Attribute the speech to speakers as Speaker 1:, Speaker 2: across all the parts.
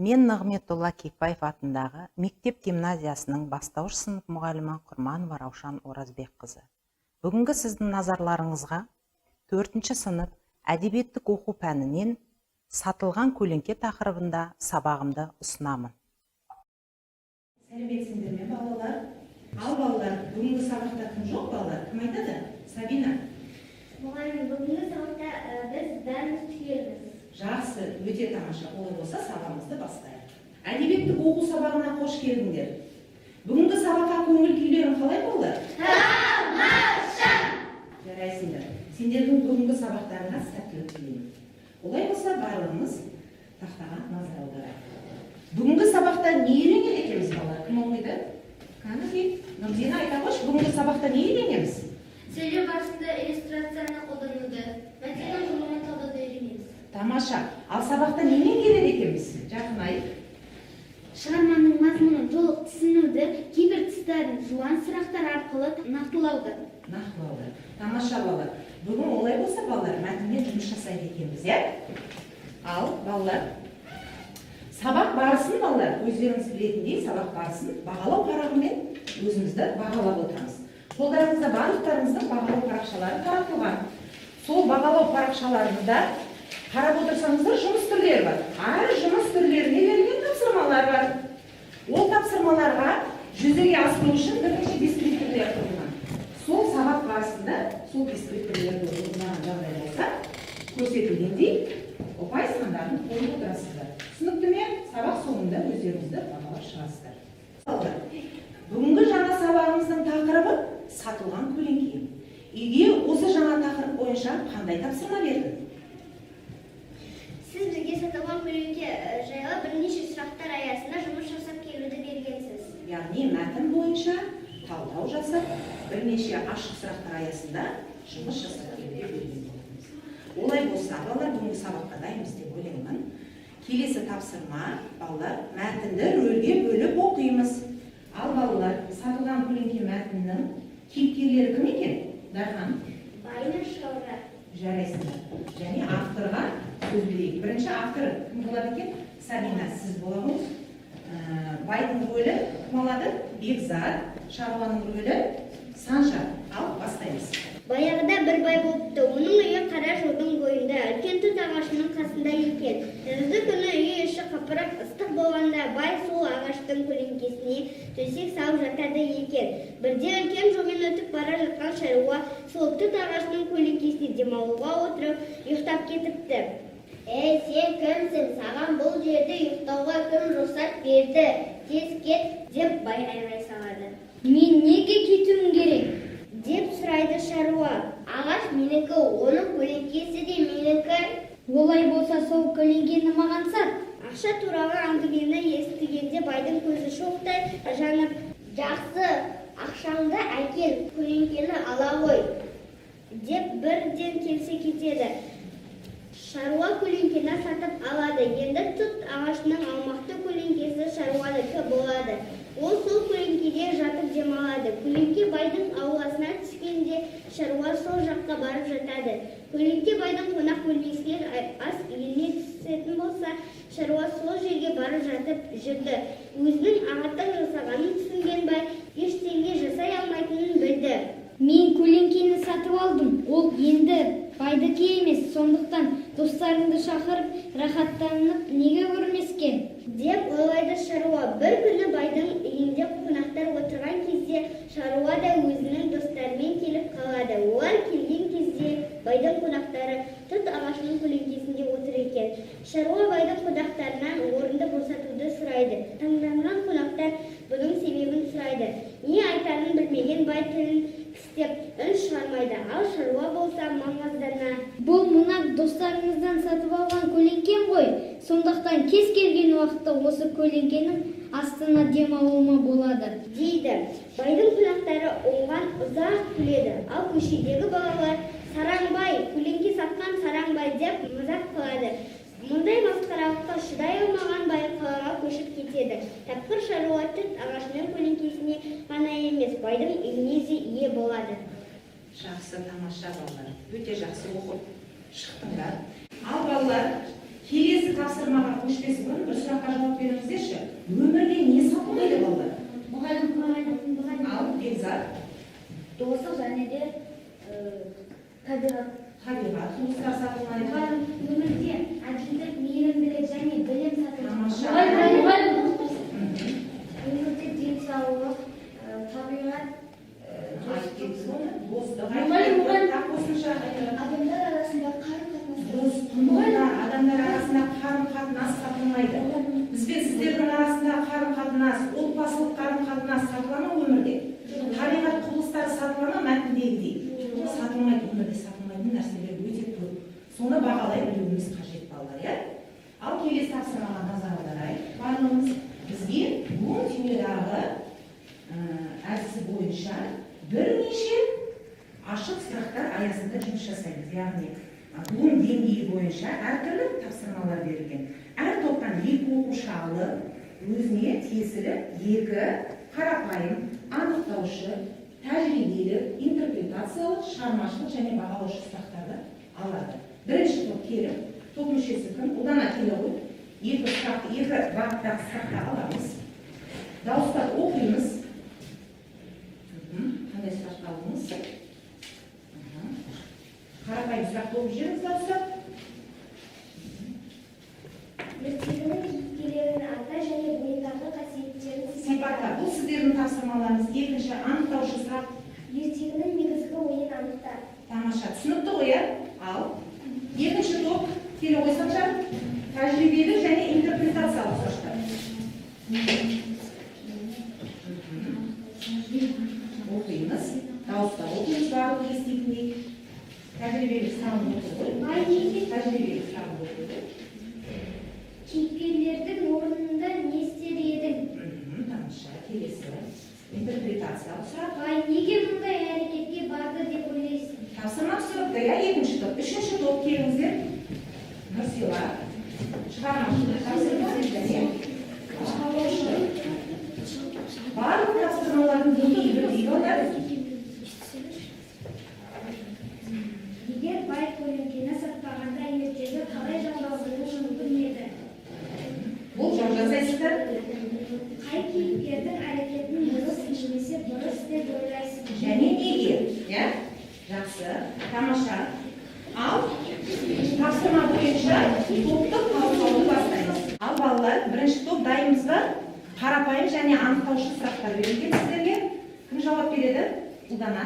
Speaker 1: Мен Нығметолла Кейіпбаев атындағы мектеп гимназиясының бастауыш сынып мұғалімі Құрманова Раушан Оразбекқызы. Бүгінгі сіздің назарларыңызға төртінші сынып әдебиеттік оқу пәнінен «Сатылған көлеңке» тақырыбында сабағымды ұсынамын.
Speaker 2: Сәлеметсіңдер ме, балалар? Ал, балалар, бүгінгі сабақта кім жоқ, балалар? Кім айтады? Сабина.
Speaker 3: Мұғалім, бүгінгі сабақта біз бәріміз түгелміз.
Speaker 2: Жақсы, өте тамаша. Олай болса, сабағымызды бастайық. Әдебиеттік оқу сабағына қош келдіңдер. Бүгінгі сабаққа көңіл күйлерің қалай, балалар? Тамаша! Жарайсыңдар. Сендердің бүгінгі сабақтарыңа сәттілік тілеймін. Олай болса, барлығымыз тақтаға назар аударайық. Бүгінгі сабақта не үйренеді екенбіз, балалар? Кім оқиды? Кәнекей, Нұрдина, айта қойшы, бүгінгі сабақта не үйренеміз?
Speaker 3: Сөйлеу барысында иллюстрацияны қолдануды, мәтіннің құрылымын талдауды үйренеміз.
Speaker 2: Тамаша. Ал сабақта не меңгереді екенбіз? Жақынай.
Speaker 3: Шығарманың мазмұнын толық түсінуді, кейбір тұстарын жуан сұрақтар арқылы нақтылауды.
Speaker 2: Нақтылауды. Тамаша, балалар. Бүгін олай болса, балалар, мәтінмен жұмыс жасайды екенбіз, иә? Ал, балалар, сабақ барысын, балалар, өздеріңіз білетіндей, сабақ барысын бағалау парағымен өзімізді бағалап отырамыз. Қолдарыңызда барлықтарыңыздың бағалау парақшалары таратылған. Сол бағалау парақшаларында қарап отырсаңыздар, жұмыс түрлері бар. Әр жұмыс түрлеріне берілген тапсырмалар бар. Ол тапсырмаларға жүзеге асыру үшін бірнеше дескрипторлер қойылған. Сол сабақ барысында сол дескрипторлерді орындаған жағдай болса, көрсетілгендей ұпай сандарын қойып отырасыздар. Түсінікті ме? Сабақ соңында өздеріңізді бағалап шығасыздар. Балалар, бүгінгі жаңа сабағымыздың тақырыбы — «Сатылған көлеңке». Үйге осы жаңа тақырып бойынша қандай тапсырма бердім?
Speaker 3: Сіз бізге «Сатылған көлеңке» жайлы бірнеше сұрақтар аясында жұмыс жасап келуді бергенсіз.
Speaker 2: Яғни мәтін бойынша талдау жасап, бірнеше ашық сұрақтар аясында жұмыс жасап келуге берген болатынбыз. Олай болса, балалар, бүгінгі сабаққа дайынбыз деп ойлаймын. Келесі тапсырма, балалар: мәтінді рөлге бөліп оқимыз. Ал, балалар, «Сатылған көлеңке» мәтінінің кейіпкерлері кім екен? Дархан.
Speaker 3: Бай мен шаруа.
Speaker 2: Жарайсыңдар. Және авторға сөз берейік. Бірінші автор кім болады екен? Сабина, сіз бола қойыңыз. Байдың рөлі кім алады? Бекзат. Шаруаның рөлі Санжар. Ал, бастаймыз.
Speaker 3: Баяғыда бір бай болыпты. Оның үйі қара жолдың бойында, үлкен тұт ағашының қасында екен. Жазды күні үй іші қапырық ыстық болғанда, бай сол ағаштың көлеңкесіне төсек салып жатады екен. Бірде үлкен жолмен өтіп бара жатқан шаруа сол тұт ағашының көлеңкесіне демалуға отырып, ұйықтап кетіпті. Ей, сен кімсің? Саған бұл жерде ұйықтауға кім рұқсат берді? Тез кет, деп бай айғай салады.
Speaker 4: Мен неге кетуім керек?
Speaker 3: Деп сұрайды шаруа. Ағаш менікі, оның көлеңкесі де менікі.
Speaker 4: Олай болса, сол көлеңкені маған сат.
Speaker 3: Ақша туралы әңгімені естігенде байдың көзі шоқтай жанып, «Жақсы, ақшаңды әкел, көлеңкені ала ғой», деп бірден келісе кетеді. Шаруа көлеңкені сатып алады. Енді тұт ағашының аумақты көлеңкесі шаруанікі болады. Ол сол көлеңкеде жатып демалады. Көлеңке байдың ауласына түскенде, шаруа сол жаққа барып жатады. Көлеңке байдың қонақ бөлмесіне, ас үйіне түсетін болса, шаруа сол жерге барып жатып жүрді. Өзінің ағаттық жасағанын түсінген бай ештеңе жасай алмайтынын білді.
Speaker 4: Мен көлеңкені сатып алдым. Ол енді байдікі емес. Сондықтан достарыңды шақырып, рахаттанып неге көрмеске?
Speaker 3: Деп ойлайды шаруа. Бір күні байдың үйінде қонақтар отырған кезде шаруа да өзінің достарымен келіп қалады. Олар келген кезде байдың қонақтары тұт ағашының көлеңкесінде отыр екен. Шаруа байдың қонақтарынан орынды босатуды сұрайды. Таңданған қонақтар бұның себебін сұрайды. Не айтарын білмеген бай тілін тістеп, үн шығармайды. Ал шаруа болса маңғаздана:
Speaker 4: Бұл мына достарыңыздан сатып алған көлеңкем ғой. Сондықтан кез келген уақытта осы көлеңкенің астына демалуыма болады.
Speaker 3: Дейді. Байдың қонақтары оған ұзақ күледі. Ал көшедегі балалар: «Сараң бай, көлеңке сатқан сараң бай», – деп мазақ қылады. Мұндай масқаралыққа шыдай алмаған бай қалаға көшіп кетеді. Тапқыр шаруа тұт ағашының көлеңкесіне ғана емес, байдың үйіне де ие болады.
Speaker 2: Жақсы, тамаша, балалар. Өте жақсы оқып шықтыңдар. Ал, балалар, келесі тапсырмаға көшпес бұрын бір сұраққа жауап Өмірде не сатылмайды, балалар?
Speaker 4: Мұғалім, мұғалім.
Speaker 2: Ал, Бекзат.
Speaker 4: Достық және де табиғат.
Speaker 2: Табиғат құбылыстар сатылмайды.
Speaker 4: Мұғалім, өмірде әділдік, мейірімділік және білім сатылмайды.
Speaker 2: Тамаша.
Speaker 4: Мұғалім, өмірде денсаулық, табиғат,
Speaker 2: Айтып кеттіңіз оны. Достық.
Speaker 4: Мұғалім, мұғалім.
Speaker 2: Тағы қосымша.
Speaker 4: Адамдар арасында қарым-қатынас.
Speaker 2: Дұрыс, құндылықтар, адамдар арасында қарым қатынас сатылмайды. Біз бен сіздердің арасында қарым қатынас, отбасылық қарым қатынас сатыла ма өмірде? Табиғат құбылыстары сатыла ма мәтіндегідей? Сатылмайды. Өмірде сатылмайтын нәрселер өте көп. Соны бағалай білуіміз қажет, балалар, иә? Ал келесі тапсырмаға назар аударайық. Барлығымыз бізге Блум түймедағы әдісі бойынша бірнеше ашық сұрақтар аясында жұмыс жасаймыз. Яғни Блум деңгейі бойынша әртүрлі тапсырмалар берілген. Әр топтан екі оқушы алып, өзіне тиесілі екі қарапайым, анықтаушы, тәжірибелік, интерпретациялық, шығармашылық және бағалаушы сұрақтарды алады. Бірінші топ келіп, топ мүшесі кім? Ұлдана, келе ғой. Екі сұрақ, екі бағыттағы сұрақты аламыз. Дауыстап оқимыз. Қандай сұрақты алдыңыз? Қарапайым сұрақты оқып жіберіңіз дауыстап.
Speaker 3: Ертегінің кейіпкерлерін ата және бойындағы қасиеттерін
Speaker 2: Сипатта. Бұл сіздердің тапсырмаларыңыз. Екінші анықтаушы сұрақ.
Speaker 3: Ертегінің негізгі ойын анықта.
Speaker 2: Тамаша, түсінікті ғой, иә? Ал екінші топ келе ғой, Санжар. Тәжірибелік және интерпретациялық сұрақтар. Оқимыз, дауыстап оқимыз барлығы еститіндей. Тәжірибелік сұрағын оқы ғой.
Speaker 3: Бай неге
Speaker 2: Тәжірибелік сұрағын оқы ғой.
Speaker 3: Кейіпкерлердің орнында не істер едің?
Speaker 2: Тамаша. Келесі интерпретациялық сұрақ.
Speaker 3: Бай неге мұндай әрекетке барды деп ойлайсың?
Speaker 2: Тапсырма түсінікті, иә? Екінші топ. Үшінші топ, келіңіздер. Нұрсила, шығармашылық тапсырма және бағалаушы. Барлық тапсырмалардың деңгейі бірдей, балалар.
Speaker 4: Егер бай көлеңкені сатпағанда, ертегі қалай жалғасуы мүмкін еді?
Speaker 2: Болжау жасайсыздар.
Speaker 4: Қай кейіпкердің әрекетін дұрыс немесе бұрыс деп ойлайсың?
Speaker 2: Және неге, иә? Жақсы, тамаша. Ал тапсырма бойынша топтық талқылауды бастаймыз. Ал, балалар, бірінші топ дайынбыз ба? Қарапайым және анықтаушы сұрақтар берілген сіздерге. Кім жауап береді? Ұлдана.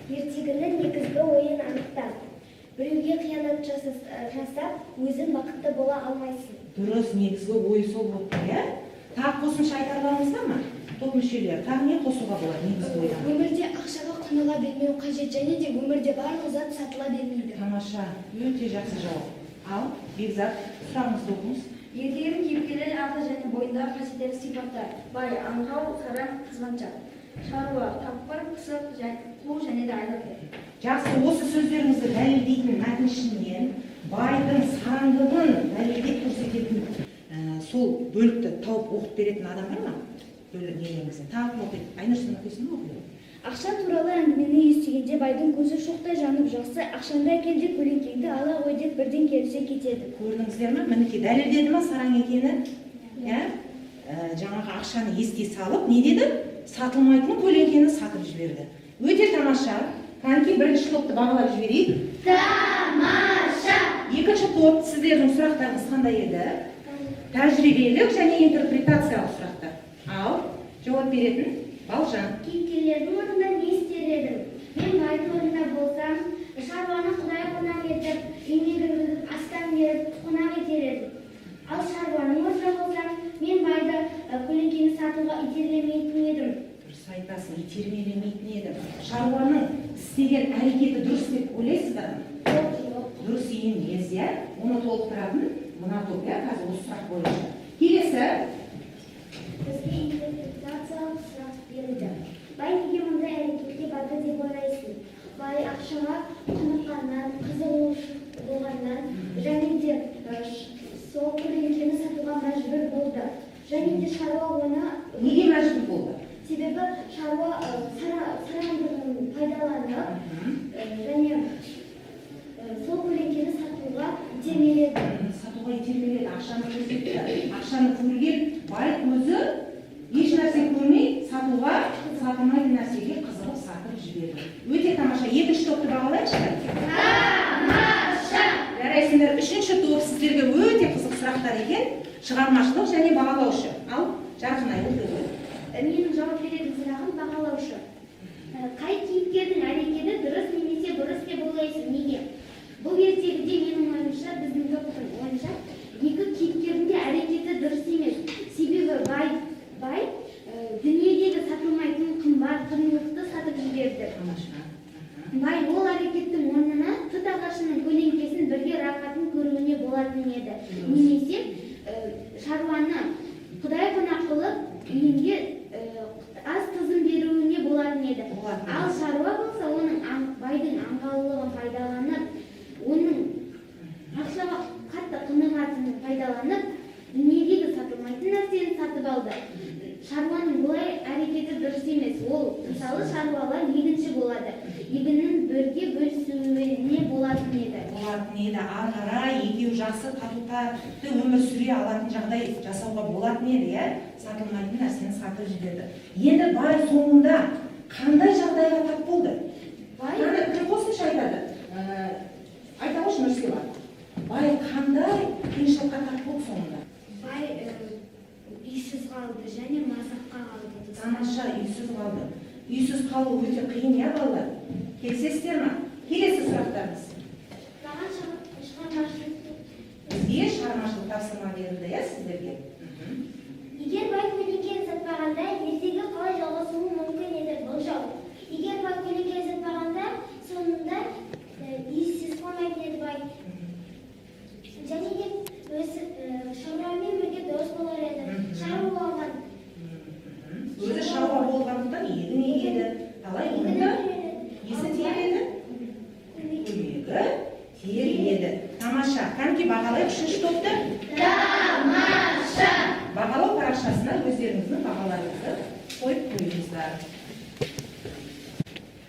Speaker 3: Ертегінің негізгі ойын анықта. Біреуге қиянат жасап, өзің бақытты бола алмайсың.
Speaker 2: Дұрыс, негізгі ойы сол болып тұр, иә? Тағы қосымша айтарларыңыз бар ма, топ мүшелері? Тағы не қосуға болады негізгі ойдан?
Speaker 4: Өмірде ақшаға құныға бермеу қажет және де өмірде барлық зат сатыла бермейді.
Speaker 2: Тамаша, өте жақсы жауап. Ал, Бекзат, сұрағыңызды оқыңыз.
Speaker 4: Ертегінің кейіпкерлері аты және бойындағы қасиеттерін сипатта. Бай, аңқау, сараң, қызғаншақ. Шаруа, тапқыр, пысық, қу және де айлакер.
Speaker 2: Жақсы. Осы сөздеріңізді дәлелдейтін, мәтін ішінен байдың сараңдығын дәлелдеп көрсететін сол бөлікті тауып оқып беретін адам бар ма? Бөлік нелеріңізден тағы кім оқиды? Айнұр, сен оқисың ба? Оқи.
Speaker 4: Ақша туралы әңгімені естігенде байдың көзі шоқтай жанып, жақсы, ақшаңды әкел де көлеңкеңді ала ғой деп бірден келісе кетеді.
Speaker 2: Көрдіңіздер ме? Мінекей, дәлелдеді ма сараң екені, иә? Жаңағы ақшаны еске салып, не деді? Сатылмайтын көлеңкені сатып жіберді. Өте тамаша. Кәнекей, бірінші топты бағалап жіберейік.
Speaker 3: Тамаша!
Speaker 2: Екінші топ, сіздердің сұрақтарыңыз қандай еді? Тәжірибелік және интерпретациялық сұрақтар. Ал жауап беретін Балжан.
Speaker 3: Кейіпкерлердің орнында не істер едің? Мен байдың орнында болсам, шаруаны құдай қонақ етіп, үйіне кіргізіп, астан беріп, қонақ етер едім. Ал шаруаның орнында болсам, мен байды көлеңкені сатуға итермелемейтін едім.
Speaker 2: Дұрыс айтасың, итермелемейтін едім. Шаруаның істеген әрекеті дұрыс деп ойлайсыздар ма?
Speaker 3: Жоқ, жоқ.
Speaker 2: Дұрыс емес, иә? Оны толықтыратын мына топ, иә, қазір осы сұрақ бойынша. Келесі.
Speaker 3: Бізге интерпретациялық сұрақ берілді. Бай неге мұндай әрекетке барды деп ойлайсың? Бай ақшаға құныққаннан, қызығушылық болғаннан және де сол көлеңкені сатуға мәжбүр болды. Және де шаруа оны
Speaker 2: Неге мәжбүр болды?
Speaker 3: Себебі шаруа сараңдығын пайдаланып және сол көлеңкені сатуға итермеледі.
Speaker 2: Сатуға итермеледі, ақшаны көрсетті. Ақшаны көрген бай көзі еш нәрсе көрмей, сатуға, сатылмайтын нәрсеге қызығып, сатып жіберді. Өте тамаша. Екінші топты бағалайықшы. Тамаша! Жарайсыңдар. Үшінші топ, сіздерге өте қызық сұрақтар екен. Шығармашылық және бағалаушы. Ал, Жарқынай, оқи ғой.
Speaker 4: Менің жауап беретін сұрағым: бағалаушы. Қай кейіпкердің әрекеті дұрыс немесе бұрыс деп ойлайсың? Неге? Бұл ертегіде, менің ойымша, біздің топтың ойынша, екі кейіпкердің де әрекеті дұрыс емес. Себебі бай дүниедегі сатылмайтын қымбат құндылықты сатып жіберді.
Speaker 2: Тамаша.
Speaker 4: Бай ол әрекеттің орнына тұт ағашының көлеңкесін бірге рахатын көруіне болатын еді. Немесе шаруаны құдай қонақ қылып, үйінде ас тұзын беруіне болатын еді.
Speaker 2: Болатын.
Speaker 4: Ал шаруа болса, оның байдың аңғалдығын пайдаланып, оның ақшаға қатты құнығатынын пайдаланып, дүниедегі сатылмайтын нәрсені сатып алды. Шаруаның бұлай әрекеті дұрыс емес. Ол, мысалы, шаруалар егінші болады, егіннің бірге бөлісуіне болатын еді.
Speaker 2: Болатын еді. Ары қарай екеуі жақсы, тату тәтті өмір сүре алатын жағдай жасауға болатын еді, иә. Сатылмайтын нәрсені сатып жіберді. Енді бай соңында қандай жағдайға тап болды?
Speaker 4: Бай
Speaker 2: Мынаны кім қосымша айтады? Айта қойшы, Нұрсила. Бай қандай қиыншылыққа тап болды соңында?
Speaker 3: Бай үйсіз қалды және мазаққа қалды.
Speaker 2: Тамаша, үйсіз қалды. Үйсіз қалу өте қиын, иә, балалар? Келісесіздер ма? Келесі сұрақтарымыз.
Speaker 3: Маған шығармашылық.
Speaker 2: Бізге шығармашылық тапсырма берілді, иә, сіздерге.
Speaker 3: Егер бай көлеңкені сатпағанда, ертегі қалай жалғасуы мүмкін еді? Болжау. Егер бай көлеңкені сатпағанда, соңында үйсіз қалмайтын еді бай. Және де өзі шаруамен бірге дос болар еді. Шаруа оған
Speaker 2: Өзі шаруа болғандықтан, егін егеді, талай өнімді несі тиер еді? Көмегі тиер еді. Тамаша! Кәнеки, бағалайық үшінші топты. Тамаша! Бағалау парақшасына өздеріңіздің бағаларыңызды қойып қойыңыздар.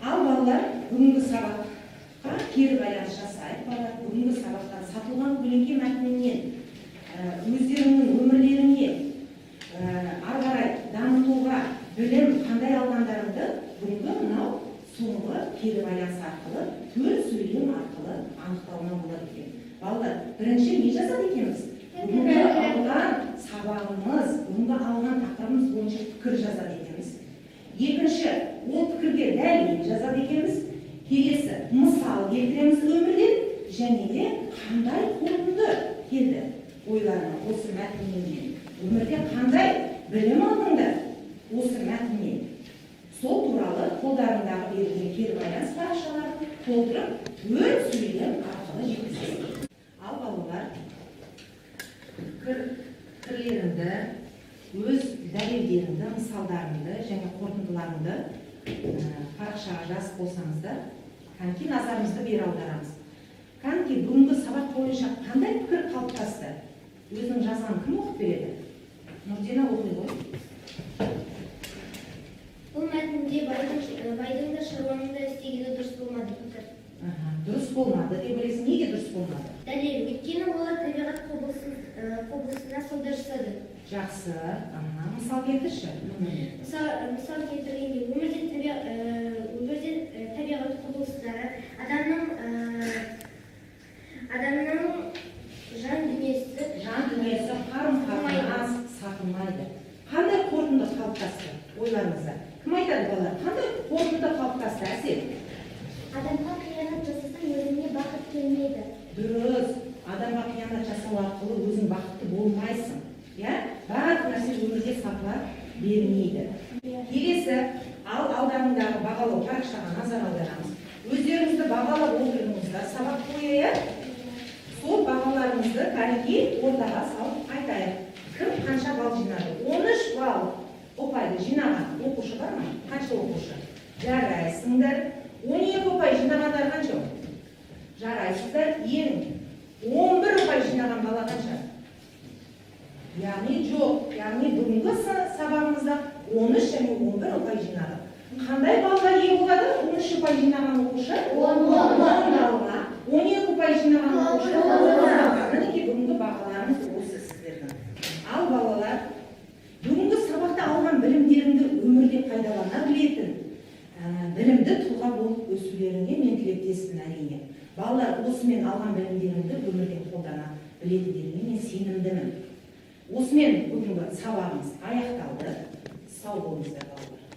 Speaker 2: Ал, балалар, бүгінгі сабаққа кері байланыс жасайық. Балалар, бүгінгі сабақтан, «Сатылған көлеңке» мәтінінен өздеріңнің өмірлеріңе ары қарай дамытуға білім қандай алғандарыңды бүгінгі мынау соңғы кері байланыс арқылы, төрт сөйлем арқылы анықтауына болады екен. Балалар, бірінші не жазады екенбіз? Бүгінгі алған сабағымыз, бүгінгі алған тақырыбымыз бойынша пікір жазады екенбіз. Екінші, ол пікірге дәлел жазады екенбіз. Келесі, мысал келтіреміз өмірден. Және де қандай қорытынды келді ойларыңа осы мәтіннен, өмірде қандай білім алдыңдар осы мәтіннен, сол туралы қолдарыңдағы берілген кері байланыс парақшаларын толтырып, төрт сөйлем арқылы жеткізесің. Ал, балалар, пікірлеріңді, өз дәлелдеріңді, мысалдарыңды және қорытындыларыңды парақшаға жазып болсаңыздар, кәнеки, назарымызды бері аударамыз. Кәнеки, бүгінгі сабақ бойынша қандай пікір қалыптасты? Өзінің жазғанын кім оқып береді? Нұрдина, оқи ғой.
Speaker 4: Бұл мәтінде байдың да, шаруаның да істегені дұрыс болмады, пікір.
Speaker 2: Аха, дұрыс болмады деп ойлайсың. Неге дұрыс болмады?
Speaker 4: Дәлел: өйткені олар табиғат құбылысына сауда жасады.
Speaker 2: Жақсы, аха, мысал келтірші өмірден.
Speaker 4: Мысал келтіргенде, өмірде табиғат құбылыстары адамның жан дүниесі.
Speaker 2: Жан дүниесі, қарым қатынас сатылмайды. Қандай қорытынды қалыптасты ойларыңызда? Кім айтады, балалар? Қандай қорытынды қалыптасты, Әсел?
Speaker 3: Адамға қиянат жасасаң, өзіңе бақыт келмейді.
Speaker 2: Дұрыс. Адамға қиянат жасау арқылы өзің бақытты болмайсың, иә. Барлық нәрсе өмірде сатыла бермейді. Келесі, ал, алдарыңдағы бағалау парақшаға назар аударамыз. Өздеріңізді бағалап отырдыңыздар сабақ бойы, иә. Сол бағаларыңызды, кәнеки, ортаға салып айтайық. Кім қанша балл жинады? 13 балл ұпайды жинаған оқушы бар ма? Қанша оқушы? Жарайсыңдар! 12 ұпай жинағандар қанша? Жарайсыздар! Ең 11 ұпай жинаған бала қанша? Яғни жоқ. Яғни бүгінгі сабағымызда 13 және 11 ұпай жинадық. Қандай баллға ие болады 13 ұпай жинаған оқушы? 10 баллға. 12 ұпай жинаған оқушы? 9 баллға. Мінекей, бүгінгі бағаларыңыз осы сіздердің. Ал балалар, бүгінгі сабақта алған білімдеріңді өмірде пайдалана білетін білімді тұлға болып өсулеріңе мен тілектеспін, әрине. Балалар, осымен алған білімдеріңді өмірде қолдана білетіндеріңе мен сенімдімін. Осымен бүгінгі сабағымыз аяқталды. Сау болыңыздар, балалар.